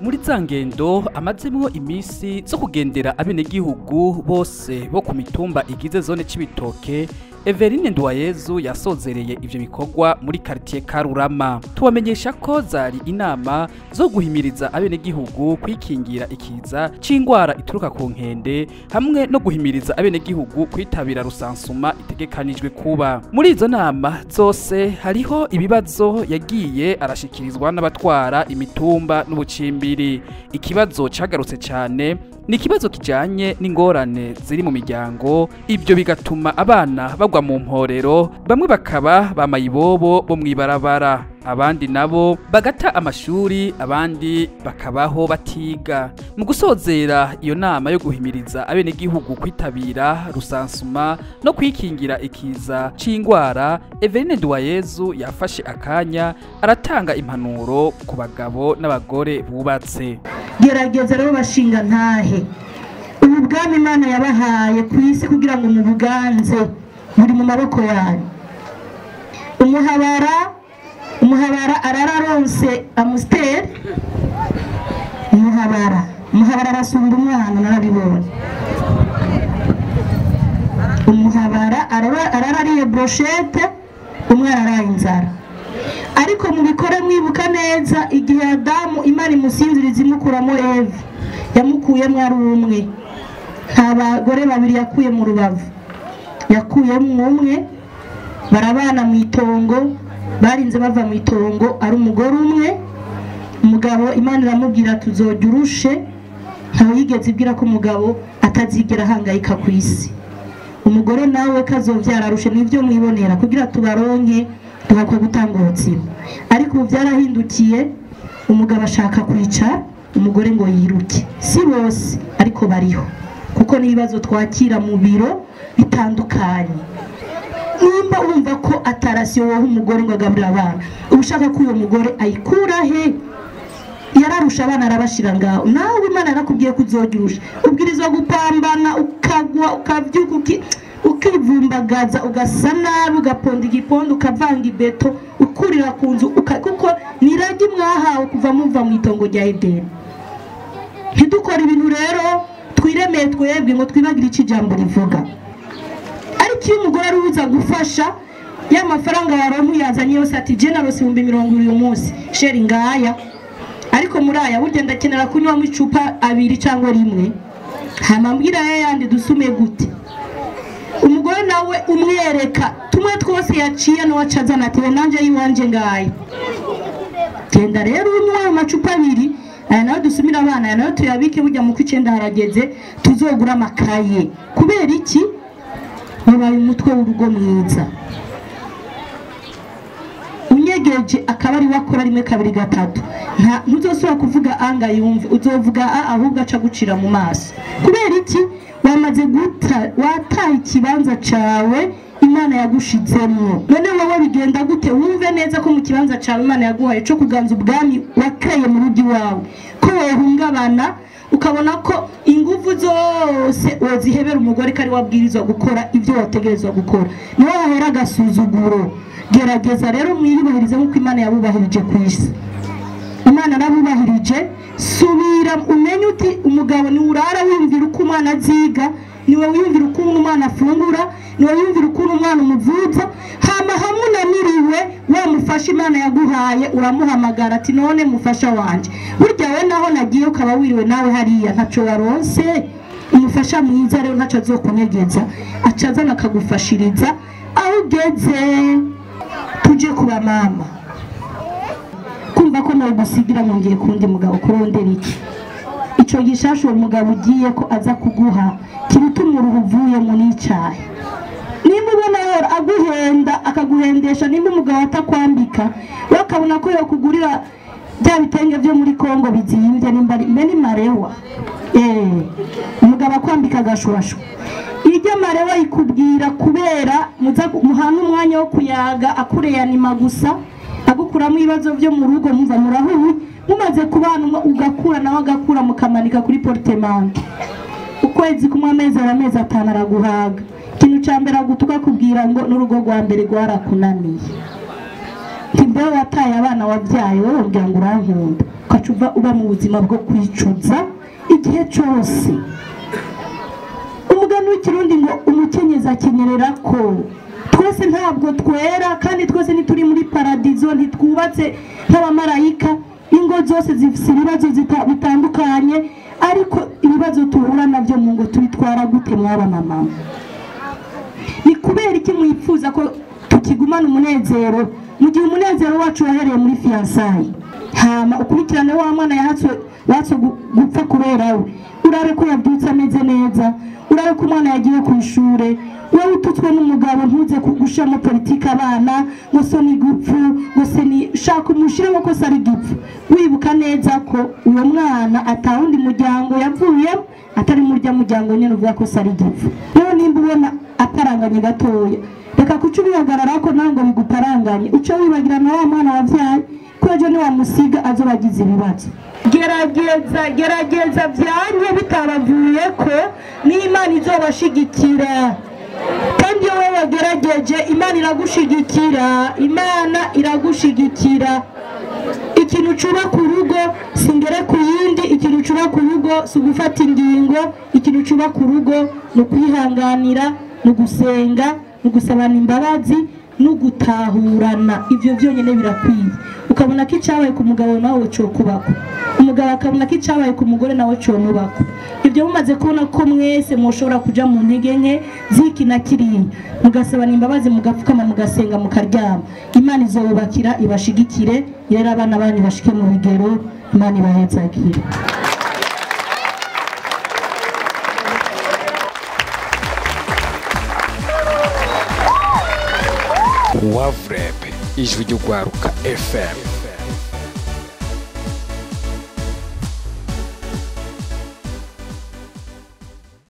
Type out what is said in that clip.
Muri za ngendo amazemwo imisi zo kugendera abenegihugu bose bo ku mitumba igize zone Cibitoke, Everine Nduwayezu yasozereye ivyo bikorwa muri quartier Karurama. Tubamenyesha ko zari inama zo guhimiriza abenegihugu kwikingira ikiza c'ingwara ituruka ku nkende hamwe no guhimiriza abenegihugu kwitabira rusansuma itegekanijwe kuba. Muri izo nama zose hariho ibibazo yagiye arashikirizwa n'abatwara imitumba n'ubucimbiri. Ikibazo cagarutse cane ni ikibazo kijanye n'ingorane ziri mu miryango, ibyo bigatuma abana bagwa mu mporero, bamwe bakaba bamayibobo bo mw'ibarabara, abandi nabo bagata amashuri, abandi bakabaho batiga. Mu gusozera iyo nama yo guhimiriza abenegihugu kwitabira rusansuma no kwikingira ikiza c'ingwara, Everine Nduwayezu yafashe akanya aratanga impanuro ku bagabo n'abagore bubatse. Gerageza rero bashinga ntahe ubu bwami Imana yabahaye ku isi kugira ngo mubuganze, muri mu maboko yanyu. Umuhabara arararonse amusiteri, umuhabara arasumba umwana, narabibonye. Umuhabara ararariye brochette, umwana araye inzara. Ariko mubikore mwibuka neza igihe Adamu Imana imusinziriza imukuramo Eva, yamukuyemo ari umwe, nta bagore babiri yakuye mu rubavu, yakuyemo umwe, barabana mu itongo, barinze bava mu itongo ari umugore umwe. Umugabo Imana iramubwira tuzojya urushe, ntawe yigeze ibwira ko umugabo atazigera ahangayika ku isi. Umugore nawe kazovyara arushe, nivyo mwibonera kugira tubaronke duhakwe gutanga ubuzima. Ariko ubu byarahindukiye, umugabo ashaka kwicara umugore ngo yiruke. Si bose ariko bariho, kuko n'ibibazo twakira mu biro bitandukanye. Nimba wumva ko atarasiyo wowe umugore ngo agaburire abana, ushaka ko uwo mugore ayikura he? Yararusha abana arabashira ngaho. Nawe Imana yarakubwiye ko uzogirusha, ubwirizwa gupambana, ukagwa, ukavyuka, ukivumbagaza, ugasa nabi, ugaponda igipondo, ukavanga ibeto, ukurira ku nzu, kuko niragi mwahawe kuva muva mu itongo rya Edeni. Ntidukora ibintu rero twiremeye twebwe ngo twibagire icyo ijambo rivuga. Ariko iyo umugore ari uza gufasha, ya mafaranga yaronka yazanye yose ati je narose 20,000 uyu munsi, sheri ngaya. Ariko muri aya burya ndakenera kunywamo icupa abiri cyangwa rimwe, hama mbwira yandi dusume gute. Umugore nawe umwereka tumwe twose yaciye no wacazana ati nanje yiwanje ngaye. Genda rero unywe ayo macupa abiri, aya nayo dusumira abana, aya nayo tuyabike, burya mu kwicenda harageze tuzogura amakaye. Kubera iki? Wabaye umutwe w'urugo mwiza. Unyegeje akaba ari wakora rimwe kabiri gatatu, nta ntuzosubira kuvuga anga yumve, uzovuga a ahubwo aca gucira mu maso. Kubera iki? Wamaze guta, wataye ikibanza cawe Imana yagushizemwo. None wowe bigenda gute wumve neza ko mu kibanza cawe Imana yaguhaye co kuganza ubwami wakeye mu rugi wawe, ko wohungabana ukabona ko ingufu zose wozihebera umugore kari wabwirizwa gukora ibyo wategerezwa gukora, niho hahera agasuzuguro. Gerageza rero mwiyubahirize nk'uko Imana yabubahirije ku isi. Imana yarabubahirije. Subira umenye uti umugabo ni urara wiyumvira uko umwana aziga, niwe wiyumvira uko umwana afungura, niwe wiyumvira uko umwana umuvuza. Hama hamwe unaniriwe wamufasha Imana yaguhaye, uramuhamagara ati none mufasha wanje, burya we naho nagiye ukaba wiriwe nawe hariya ntaco waronse. Umufasha mwiza rero ntaco azokunyegeza, acazana akagufashiriza aho ugeze. Tuje kuba mama, kumva ko nagusigira ngo ngiye kundi mugabo kurondera iki? Ico gishasha uwo mugabo ugiye ko aza kuguha kiruta umuruho uvuye mu n'icayi. Nimba ubona aguhenda akaguhendesha, nimba umugabo atakwambika wakabona ko yokugurira bya bitenge byo muri Kongo bizimvye, nimba ari mbe ni marewa, umugabo akwambika agashwashwa. Iryo marewa ikubwira kubera muza muhana umwanya wo kuyaga, akureyanima gusa, agukuramo ibibazo byo mu rugo, muva murahuye mumaze kubana, ugakura nawe agakura, mukamanika kuri portemante. Ukwezi kumwe, amezi amezi atanu araguhaga. Ikintu ca mbere agutuka kubwira ngo n'urugo rwa mbere rwarakunaniye, ntimbe wataye abana wabyaye wowe ubwira ngo urankunda, ukaca Ugaca uva uba mu buzima bwo kwicuza igihe cyose. Umugani w'ikirundi ngo umukenyezi akenyerera ko. Twese ntabwo twera, kandi twese ntituri muri paradizo, ntitwubatse nk'abamarayika. Ingo zose zifite ibibazo bitandukanye, ariko ibibazo tuhura nabyo mu ngo tubitwara gute mwaba mama? Ni kubera iki mwifuza ko tukigumana umunezero mu gihe umunezero wacu wahereye muri fiançailles? Hama ukurikirane wa mwana yahatswe gupfa kubera we, urabe ko yabyutse ameze neza, urabe ko umwana yagiye ku ishure. Wowe ututswe n'umugabo ntuze kugushamo politike abana ngo so ni gupfu, ngo se ni shaka umushiremo ko sari gipfu. Wibuka neza ko uwo mwana atawundi muryango yavuyemo atari murya muryango nyene uvuga ko sari gipfu. Rero nimba ubona aparanganye gatoya, reka kuca ubihagarara ko nawe ngo biguparanganye, uce wibagira na wa mwana wavyaye ko ejo niwamusiga azobagize ibibazo. Gerageza, gerageza vyanye bitabavuye ko n'Imana izobashigikira. Kandi iyo wowe wagerageje Imana iragushigikira, Imana iragushigikira. Ikintu cubaka urugo singere ku yindi, ikintu cubaka urugo si ugufata ingingo, ikintu cubaka urugo ni ukwihanganira, ni ugusenga, ni ugusabana imbabazi, no gutahurana. Ivyo vyonyene birakwiye. Ukabona ko icabaye ku mugabo nawe cokubako, umugabo akabona ko icabaye ku mugore nawe comubako. Ibyo mumaze kubona ko mwese mushobora kuja mu ntege nke ziki na kiriya, mugasabana imbabazi, mugapfukama, mugasenga, mukaryama, Imana izobubakira, ibashigikire, irere abana banyu bashike mu bigero. Imana ibahezagire. Wavreb, ijwi ry'urwaruka FM.